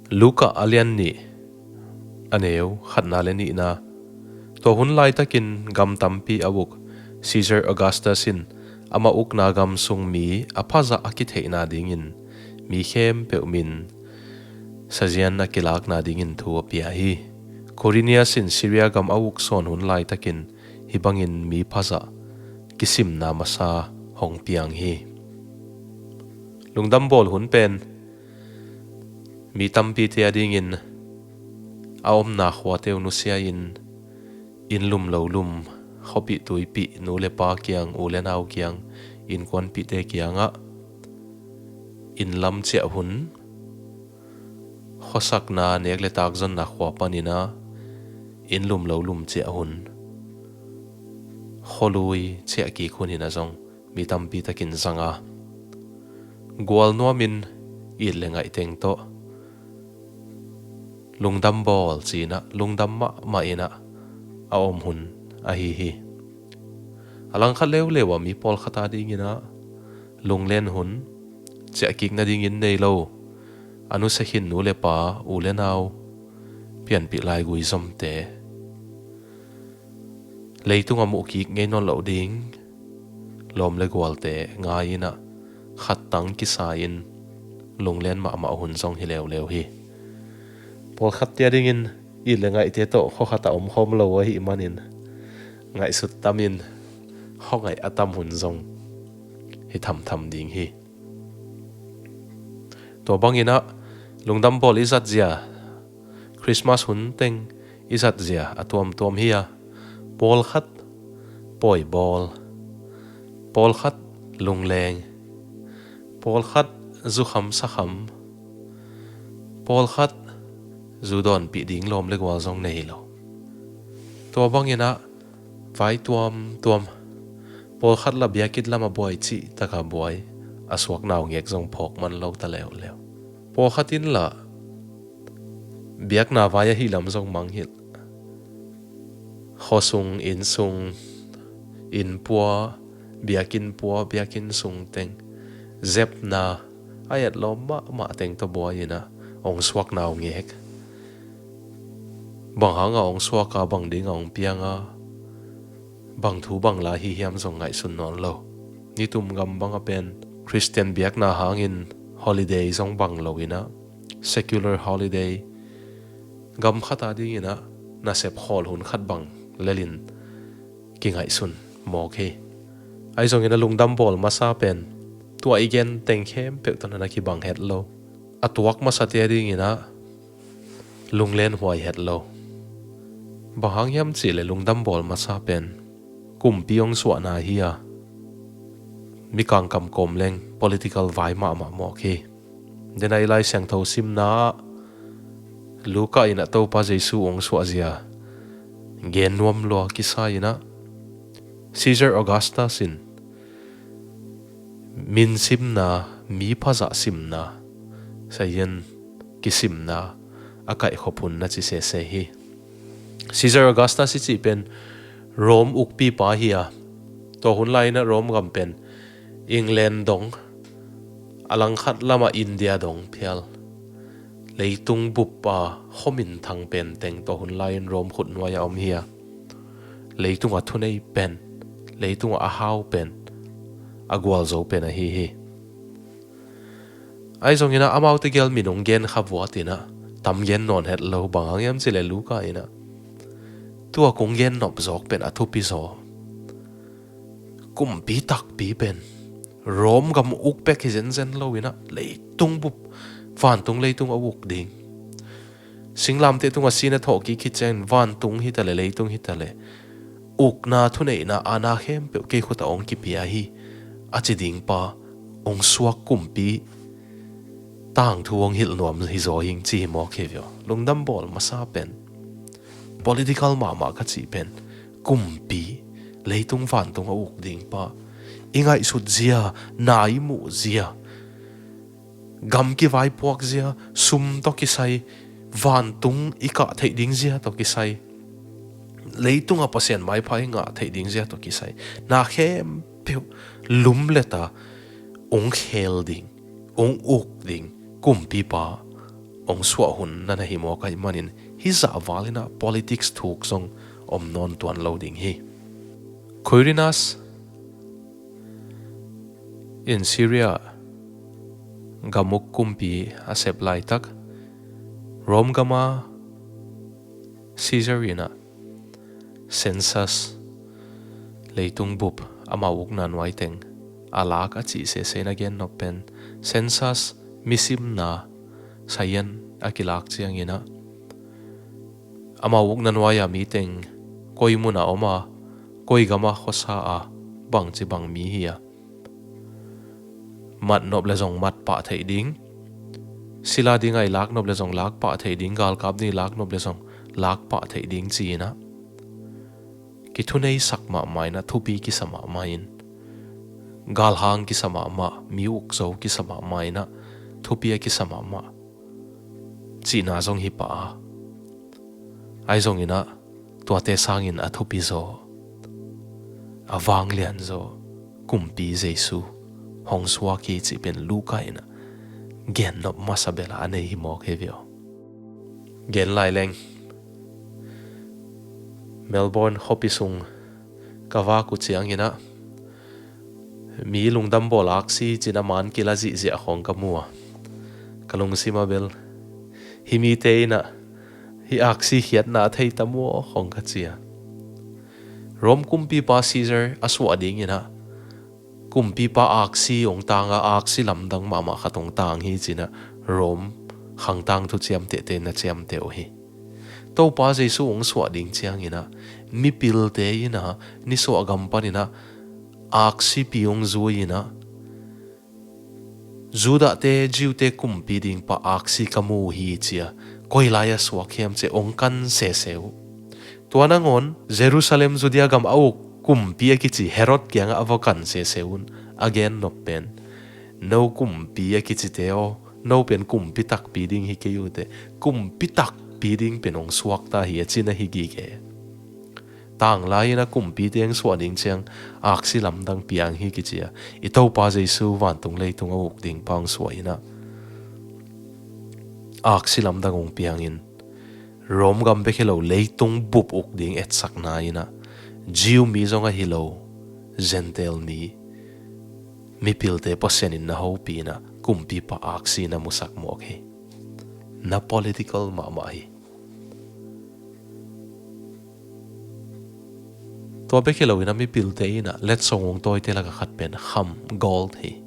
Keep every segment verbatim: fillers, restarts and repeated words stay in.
Luka a lian nih, a neu khatna le nihna. Tua hun laitakin gam tampi a uk Caesar Augustus in amah ukna gam sung mi a phazah a kitheihna dingin mi khempeuh min sazian a kilakna dingin thu a pia hi. Quirinius in Syria gam a uk sawn hun laitakin hih bangin mi phazah kisimna masa hong piang hi. Lungdam bawl hun pen mi tampite a dingin a omna khuate uh nusia-in, inn lum lo lum, khuapih tuipih, nu le pa kiang, u le nau kiang, innkuanpihte kiangah inn lam ciah hun, khuasakna, nek le tak zonna khua panin ah inn lum lo lum ciah hun, khualui ciah kik hun in ah zong mi tampi takin zang a, gual nuamin it le ngaih teng tawh lungdam bawl ci-in ah lungdam mahmah in ah a om hun ahi hi. A langkhat leuleu ah mi pawlkhat a dingin ah lunglen hun, ciahkik nadingin nei lo, a nusia khin nu le pa, u le nau, pianpih laigui zomte, leitung a muhkik ngei nawn loh ding lawm le gualte ngai-in ah khattang kisa-in lunglen mahmah hun zong hi leuleu hi. Pawlkhatte a dingin it le ngaihte tawh khua khat ah omkhawm lo ahih manin ngaihsut tamin khuangaih a tam hun zong hi thamtham ding hi. Tua bangin ah lungdam bawl i zatzia, Christmas hun teng i zatzia a tuamtuam hi a, pawlkhat pawi bawl, pawlkhat lungleng, pawlkhat zukham sakham, pawlkhat zu dawnpih ding lawm le gual zong nei lo. Tua bangin ah vai tuamtuam, pawlkhat lah biakinn lam a buai cih taka buai, a suak naungek zong phawk man lo ta leuleu. Pawlkhat in lah biakna vai ahi lam zong mangngilh. Khuasung, innsung, inn pua, biakinn pua, biakinn sung teng, zepna a etlawm mahmah teng tawh buai-in ah hong suak naungek. Bang hanga hong suak a, bang dinga hong piang a, bang thu bang la hi hiam zong ngaihsun nawn lo. Nitum gam bang a pen Khristian biakna hangin holiday zong bang lo-in ah, secular holiday, gam khat a dingin ah nasep khawl hun khat bang lelin kingaihsun mawk hi. Ahi zongin ah lungdam bawl masa pen tua i gen teng khempeuh tawh na kibang het lo. A tuak masate a dingin ah lunglen huai het lo. Bang hang hiam cih leh lungdam bawl masa pen kumpi hong suahna hi a, mikang kam kawm leng political vai mahmah mawk hi. Denai Lai Siangtho simna ah Luka in ah Topa Jesu hong suahzia gen nuam lua kisa-in ah Caesar Augustus in min simna, mi phazah simna, sazian kisimna a kaihkhop hun na ci sese hi. Caesar Augustus i cih pen Rome ukpipa hi a, tua hun lai-in ah Rome gam pen England dong, a langkhat lamah India dong phial, leitung bup a khuaminthang pen teng tua hun lai-in Rome khutnuai-ah om hi a, leitung a thunei pen, leitung a hau pen, a gualzo pen ahi hi. Ahi zongin ah amaute gel min hong gen kha vuatin ah tam gen nawn het lo. Bang hang hiam cih leh Luka in ah tua kong gen nop zawk pen a thupi zaw. Kumpi takpi pen Rome gam uk bek hi zenzen lo-in ah leitung bup, vantung leitung a uk ding, singlamteh tungah sin a thawhkik khit ciangin vantung hi ta leh leitung hi ta leh ukna, thuneihna, aana khempeuh kei khut ah hong kipia hi a ci dingpa hong suak kumpi tangthu hong hilh nuam hi zaw hing ci hi mawk hi ve aw. Lungdam bawl masa pen political mahmah ka cih pen kumpi, leitung vantung a uk dingpa, i ngaihsut zia, na i muh zia, gam kivaipuak zia, sum tawh kisai, vantung i kah theih ding zia tawh kisai, leitung a Pasian maipha i ngah theih ding zia tawh kisai, na khempeuh lumlet a hong khel ding, hong uk ding kumpipa hong suah hun na na hi mawk ahih manin, hih zah val in ah politics thuk zong om nawn tuan lo ding hi. Quirinius in Syria gam uk kumpi a sep laitak, Rome gam ah Caesar in ah census, leitung bup, amau ukna nuai teng a lak a cih sese in a gen nop pen, census, misimna, sayan a kilak ciangin ah, amau ukna nuai a mi teng koi mun ah om a, koi gam ah khuasa a, bangci bang mi hi a, mat nop le zong mat pah theih ding, sila ding a i lak nop le zong lak pah theih ding, galkap ding i lak nop le zong lak pah theih ding ci-in ah, kithuneisak mahmah in ah, thupi kisa mahmah in, galhang kisa mahmah, mi uk zo kisa mahmah in ah, thupi a kisa mahmah cihna zong hi pah a, ahi zongin ah tuate sangin a thupi zaw, a vanglian zaw, kumpi Jesu hong suak hi cih pen Luka in ah gen nop masa bel a nei hi mawk hi ve aw. Gen lai leng, Melbourne khuapi sung ka vak uh ciangin ah, mi lungdam bawl aksi ci-in a man kila zihziah khawng ka mu a, ka lungsim ah bel, hih mite in ah hih aksi khiatna a thei ta maw khawng ka ci a. Rome kumpipa Caesar a suah dingin ah, kumpipa aksi hong tang a, aksi lamdang mahmah khat hong tang hi ci-in ah Rome khangtang thuciam tehte in a ciamteh uh hi. Topa Jesu hong suah ding ciangin ah, mipilte in ah, nisuah gam panin ah aksipi hong zui in ah, Judahte, Jew-te kumpi dingpa aksi ka mu uh hi ci-a, koi lai a suak hiam ci-a hong kan sese uh. Tua nangawn Jerusalem, Judea gam a uk kumpi a kici Herod kiangah a va kan sese un, a gen nop pen, no kumpi a kicite aw, no pen kumpi takpi ding hi kei uh teh, kumpi takpi ding pen hong suakta hi a cihna hi gige. Tanglai in a kumpite hong suah ding ciang aksi lamdang piang hi kici a, i Topa Jesu vantung leitung a uk dingpa hong suah in a, aksi lamdang hong piangin, Rome gam bek hi lo, leitung bup uk ding etsakna in a, Jew mi zong ahi lo, Gentile mi, mipilte Pasian in na hopih in a, kumpipa aksi na musak mawk hi. Na political mahmah hi. Tua bek hi lo in a, mipilte in a letsong hong tawite lak a khat pen kham, gold hi.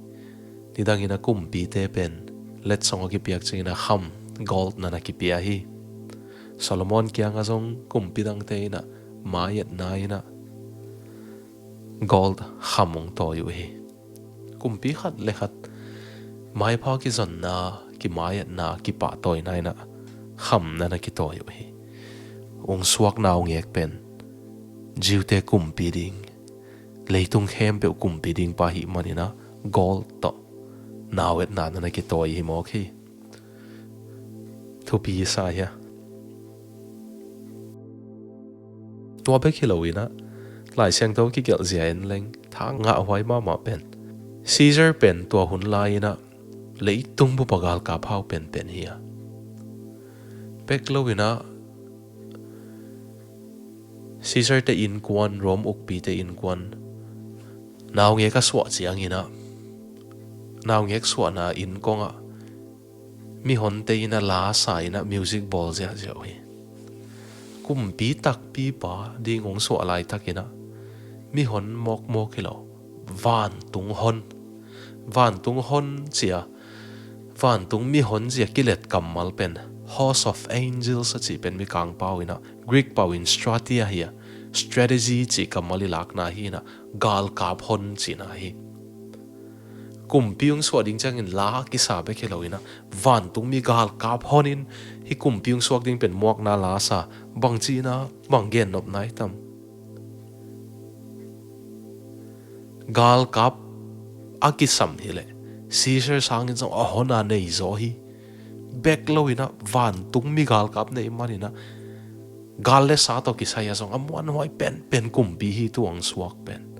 Nidang in a kumpite pen letsong a kipiak ciangin a kham, gold na na kipia hi. Solomon kiangah zong kumpi dangte in a mai-etna in a gold, kham hong tawi uh hi. Kumpi khat le khat maipha kizonna, kimai-etna, kipahtawina in a kham na na kitawi uh hi. Hong suak naungek pen Jew-te kumpi ding, leitung khempeuh kumpi dingpa ahih manin a, gold tawh nau-etna na na kitawi hi mawk hi. Thupi sa hia? Tua bek hi lo in a, Lai Siangtho kigelh zia en leng, tha ngahhuai mahmah pen, Caesar pen tua hun lai in a leitung bup a galkap hau penpen hi a. Bek lo in a, Caesar-te innkuan, Rome ukpite innkuan, naungek a suah ciangin a, naungek suahna inn kongah mihonte in a la sa in a music bawl ziahziah uh hi. Kumpi takpipa ding hong suah laitakin a, mihon mawkmawk hi lo, vantung hon, vantung hon ci a, vantung mihon ci a kilet kammal pen host of angels a cih pen Mikang pau in a, Greek pau in stratia hi a, strategy cih kammal i lakna hi in a, galkap hon cihna hi. Kumpi hong suah ding ciangin la kisa bek hi lo in a, vantung mi galkap hon in, hih kumpi hong suak ding pen muakna la sa, bangci in a, bang gennop nai tam? Galkap a kisam hi leh, Caesar sangin zong a hon a nei zaw hi. Bek lo in a, vantung mi galkap nei man in a, gal le sa tawh kisai a zong a muanhuai penpen kumpi hi, tu hong suak pen.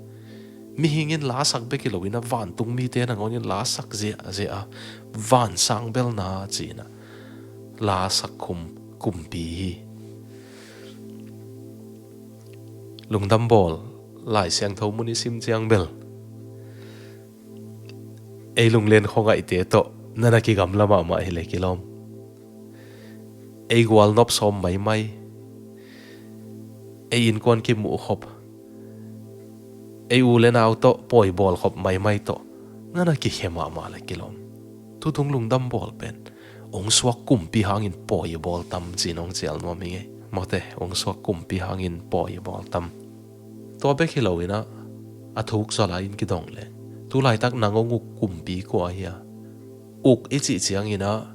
Mihing in lasak bek hi lo in a, vantung mite nangawn in lasak ziahziah a, vansang belna ci in a, lasak khum kumpi hi. Lungdam bawl Lai Siangtho mun i sim ciang bel ei lunglen khuangaihte tawh na na kigamla mahmah hi le kilawm. Ei gualnop sawm maimai, ei innkuan kimuhkhop, ei u le nau tawh pawi bawlkhop maimai tawh na na kikhia mahmah le kilawm. Tutung lungdam bawl pen ong suak kumpi hangin pawi bawl tam ci-in ong cial nuam hi ngei. Mawte, ong suak kumpi hangin pawi bawl tam. Tua bek hi loinah a thuk zaw lai-in kidong le, tulaitak nang ong uk kumpi kua hi a? Uk i cih cianginah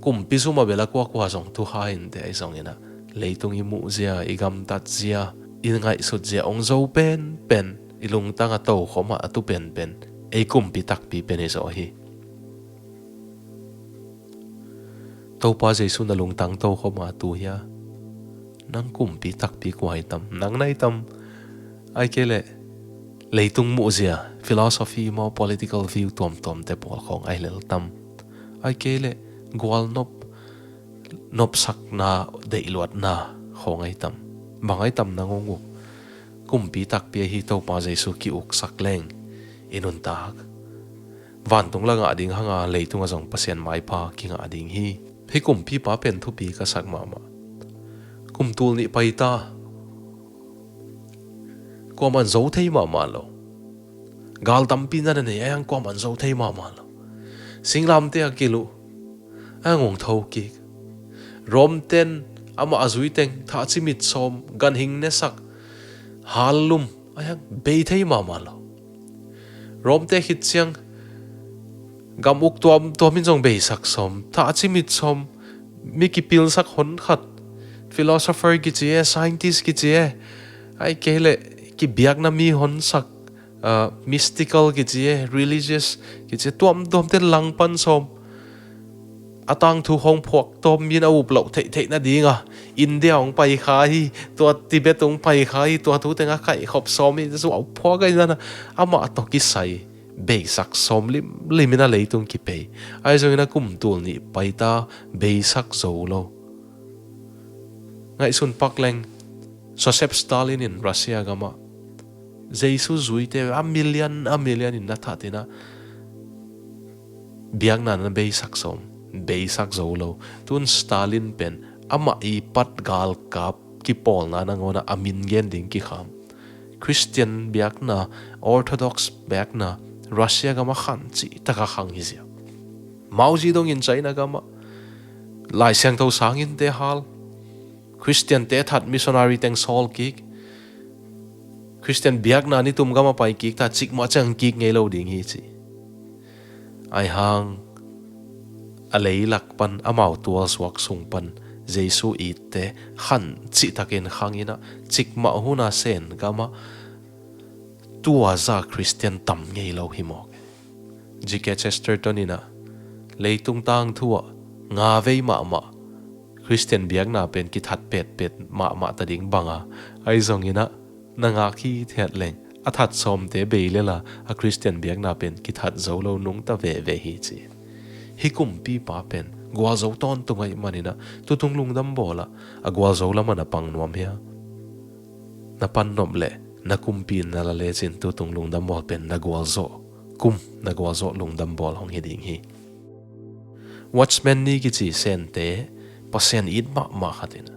kumpi sum a bel a kuakua zong thu kha inteh, ahi zonginah leitung i muhzia, i gamtatzia, i ngaihsutzia ong zo penpen, i lungtang a tokhom ah a tu penpen ei kumpi takpi pen hi zaw hi. Topa Jesu na lungtang tokhom a tu hi a, nang kumpi takpi kua hi tam? Nang na hi tam? Ai kei leh leitung muhzia, philosophy maw, political view tuamtuamte pawl khawng ai lel tam? Ai kei leh gualnop, nopsakna, deihluatna khawng ai tam? Bang ai tam nang ong uk? Kumpi takpi ahi Topa Jesu ki-uksak leng i nuntak vantung la ngah ding hanga, leitunga zong Pasian maipha kingah ding hi. Hih kumpipa pen thupi ka sak mahmah. Kum tul nih paita, kuaman zo thei mahmah lo. Gal tampi na na nei, ahi hang kuaman zo thei mahmah lo. Singlamteh a kilh uh, ahi hang ong tho kik. Rom ten amah a zui teng thahci mit sawm, ganhing nesak, hal lum, ahi hang bei thei mahmah lo. Romte khit ciang gam uk tuamtuam in zong beisak sawm, thahci mit sawm, mi kipilsak honkhat, philosopher kici e, scientist kici e, ai kei leh kibiakna mi honsak, ah, mystical kici e, religious kici e, tuamtuamte langpan sawm. A tangthu hong phuak tawm in a up loh theihtheih nadinga India hong pai kha hi, tua Tibet hong pai kha hi, tua thu teng a kaihkhop sawm hi, zuau phuak ahi nana amah tawh kisai beisak sawm limlim in a leitung kipei. Ahi zongin a kum tul nih paita beisak zo lo. Ngaihsun pak leng, Joseph Stalin in Russia gamah Jesu zuite a million a million in na that inah biakna na beisak sawm, beisak zo lo. Tun Stalin pen amah i pat galkap kipawlna nangawnah a min gen ding kikham. Christian biakna, Orthodox biakna Russia gamah khan cih taka khang hi zia. Mao Zedong in China gamah Lai Siangtho sangin te hal, Christian te that, missionary teng sawl kik, Christian biakna ni tum gamah pai kik ta, cikmah ciang kik ngei lo ding hi ci. Ahi hang a leilak pan, amau tualsuak sung pan Jesu itte khan cihtakin khang inah cikmah huna Sen gamah tua za Christian tam ngei lo hi mawk. G K Chesterton inah leitung tangthu ah nga vei mahmah Christian biakna pen kithat petpet mahmah ta ding banga, ahi zonginah na ngak hithiat leng a that sawmte bei lela a Christian biakna pen kithat zo lo nungta veve hi ci. Hih kumpipa pen gualzo tawntung ahih maninah tutung lungdam bawlah a gualzo lamah na pang nuam hia? Na pan nop leh na kumpi in na la lecin tutung lungdam bawl pen na gualzawh kum, na gualzawh lungdam bawl hong hi ding hi. Watchman Nee kici Sente, Pasian it mahmah khat inah,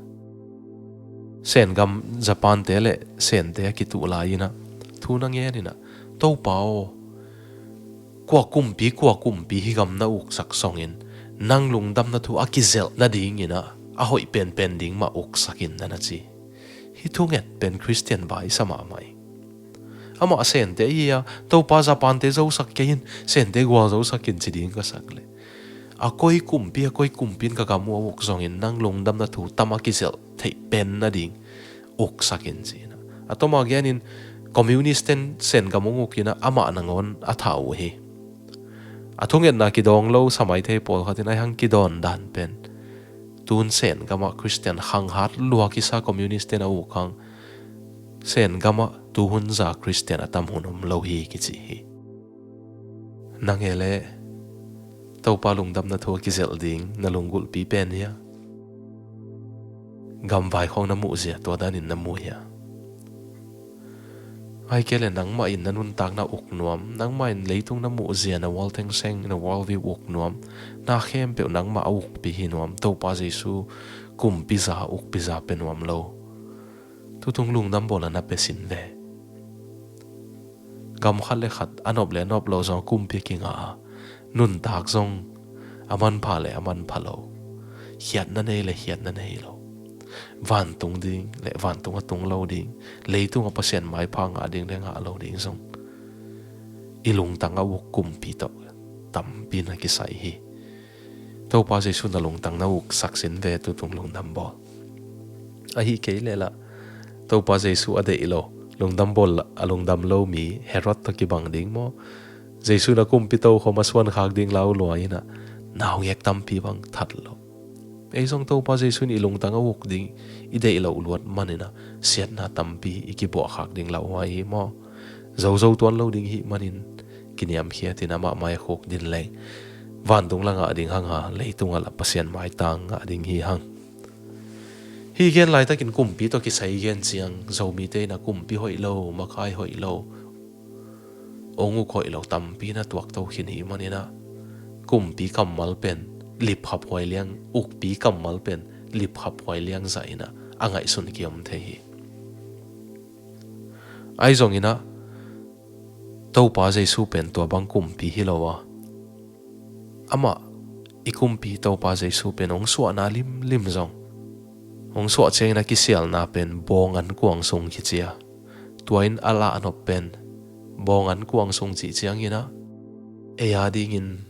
Sen gam Japan-te le Sente a kituh lai inah thu na ngen inah, Topa aw, kua kumpi, kua kumpi hih gam na uksak songin nang lungdamna thu a kizelh nadinginah a hoih penpen ding mah uksak in, na na ci. Hih thunget pen Christian vai sa mahmah hi. Amah Sente ahi a, Topa Japan-te zosak kei in, Sente gualzosak in ci ding ka sak leh, a koi kumpi, a koi kumpi in ka gam uh a uk zongin nang lungdamna thu tam a kizelh theih pen nading uksak in ci inah. A toma genin communist-ten Sen gam hong uk inah amah nangawn a thah uh hi. A thungetna kidawng lo sa maithei pawlkhat in ahi hang kidawn dan pen tun Sen gamah Christian khanghat lua kisa communist-ten a uk hang Sen gamah tuhun za Christian a tam hun om lo hi kici hi. Nang e le Topa lungdamna thu a kizelh ding na lunggulhpi pen hia? Gamvai khawng na muhzia tua danin na mu hia? Ahih kei leh nangmah in na nuntakna uk nuam, nangmah in leitung na muhzia, na world thengseng, na world view uk nuam, na khempeuh nangmah a ukpi hi nuam, Topa Jesu kumpiza ukpiza pia nuam lo. Tutung lungdam bawl a na pia sin ve. Gam khat le khat a nop le a nop lo zong a kumpi a kingah a, nuntak zong a manpha le a manpha lo, khiatna nei le khiatna nei lo, vantung ding le vantung a tung lo ding, leitung a Pasian maipha ngah ding le ngah lo ding zong i lungtang a uk kumpi tawh tampi na kisai hi. Topa Jesu na lungtang na uksak sin ve, tutung lungdam bawl. Ahih kei leh lah Topa Jesu a deih lo, lungdam bawl a lungdam lo mi Herod tawh kibang ding maw? Jesu na kumpi tokhom a suan khak ding lau lua in ah, naungek tampi bang that lo. Ei zong Topa Jesu in i lungtang a uk ding i deih loh luat man in ah, siatna tampi i kibuah khak ding lauhuai hi maw? Zozo tuan lo ding hih manin kiniamkhiat in amah mai a khuk din leng vantung la ngah ding hang a, leitung ah lah Pasian maitang ngah ding hi hang. Hih gen laitakin kumpi tawh kisai gen ciang Zomite in ah kumpi hoih lo, makai hoih lo, ong uk hoih lo tampi na tuakto khin hih man in ah, kumpi kammal pen lipkhaphuai liang, ukpi kammal pen lipkhaphuai liang zah in ah a ngaihsun kiom thei hi. Ahi zongin ah Topa Jesu pen tua bang kumpi hi lo a, amah i kumpi Topa Jesu pen hong suahna limlim zong, hong suah ciangin a kisialna pen bawng an kuang sung kici a, tua in a lah a nop pen bawng an kuang sung cih ciangin ah, ei a dingin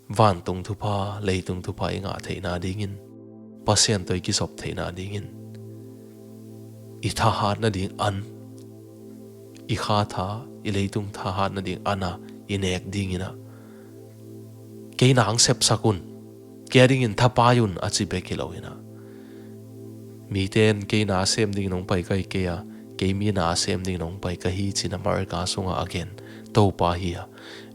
vantung thupha, leitung thupha i ngah theihna dingin, Pasian tawh i kizop theihna dingin, i thahat nading an, i kha tha, i leitung thahat nading an a i nek dingin ah, kei nang sepsak un, kei a dingin thapai un a ci bek hi lo in ah, mite in kei na sem dingin hong pai ka hi kei a, kei mi na sem dingin hong pai ka hi, ci-in America sungah a gen Topa hi a,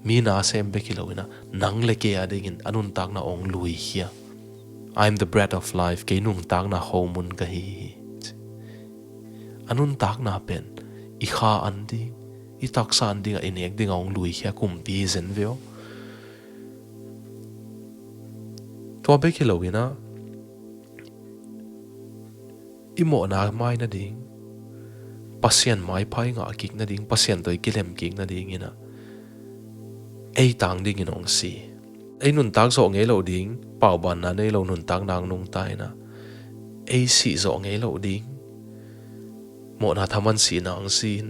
mi na sem bek hi lo in ah, nang le kei a dingin a nuntakna hong luikhia. "I'm the bread of life, kei nuntakna khomun ka hi hi," ci. A nuntakna pen i kha an ding, i taksa an dingah i nek dingah hong luikhia kumpi hi zen ve aw. Tua bek hi lo in ah, i mawhna mai nading, Pasian maipha i ngah kik nading, Pasian tawh i kilem kik nadingin ah, ei tang dingin hong si. Ei nuntak zawh ngei loh ding, paubanna nei lo nuntakna hong nungta in ah, ei sih zawh ngei loh ding, mawhna thaman sihna hong si in,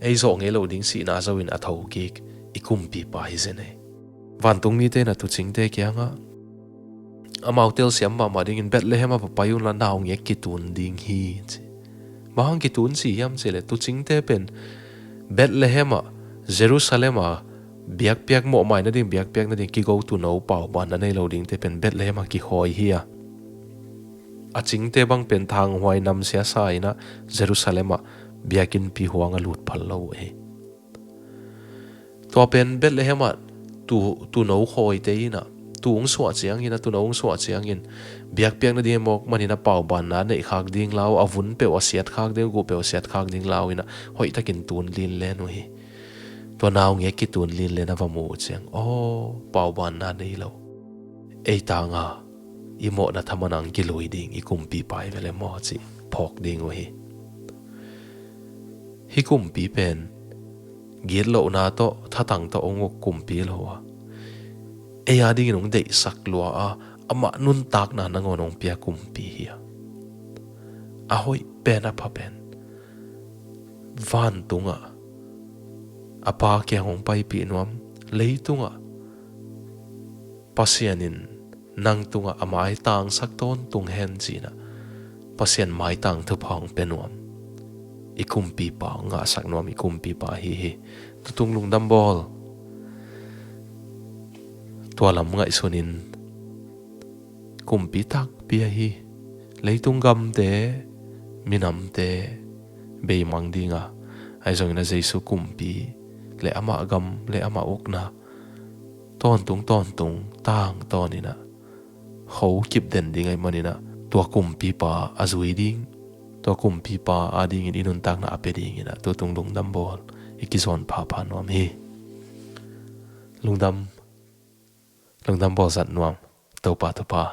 ei zawh ngei loh ding sihna zo in a thokik i kumpipa hi zen ei. Vantung mite in ah tuucingte kiangah, amau telsiam mahmah dingin, "Bethlehem ah va pai unla, naungek kitun ding hi," ci. Bang hang kitun ci hiam cih leh, tuucingte pen Bethlehem ah, Jerusalem ah biakpiak, mawhmai nading biakpiak nading kigo tuuno, paubanna nei lo dingte pen Bethlehem ah kikhawi hi a, a cingte bang pen thanghuai namsia sa in ah Jerusalem ah biakinnpi huang a lut phal lo uh hi. Tua pen Bethlehem ah tuu, tuuno khawite in ah, tuu hong suah ciangin ah, tuuno hong suah ciangin, biakpiak nading mawk manin ah paubanna neih khak ding lau, a vun peuh a siat khak ding, a guh peuh a siat khak ding lau in ah, hoihtakin tun linlen uh hi. Tua naungek kitun linlen a va mu uh ciang, aw, paubanna nei lo, ei tanga i mawhna thaman ang kilui ding i kumpipa hi ve le maw, ci phawk ding uh hi. Hih kumpi pen gitlohna tawh, thatang tawh hong uk kumpi lo a, ei a dingin hong deihsak lua a, amah nuntakna nangawn hong pia kumpi hi a, a hoih pen, a pha pen, vantungah a Pa kiang hong paipih nuam, leitungah Pasian in nang tungah a maitangsak tawntung hen, ci-in ah Pasian maitang thupha hong pia nuam i kumpipa, hong ngahsak nuam i kumpipa ahi hi. Tutung lungdam bawl. Tua lam ngaihsunin, kumpi takpi ahi, leitung gamte, minamte beimang ding a, ahi zongin ah Jesu kumpi le amah gam le amah ukna tawntung tawntung tang tawn in ah, kho kip den ding ahih manin ah, tua kumpipa a zui ding, tua kumpipa adingin i nuntakna a pia dingin ah, tua tung lungdam bawl i kizawn phapha nuam hi. Lungdam, lungdam bawlzat nuam. Topa thupha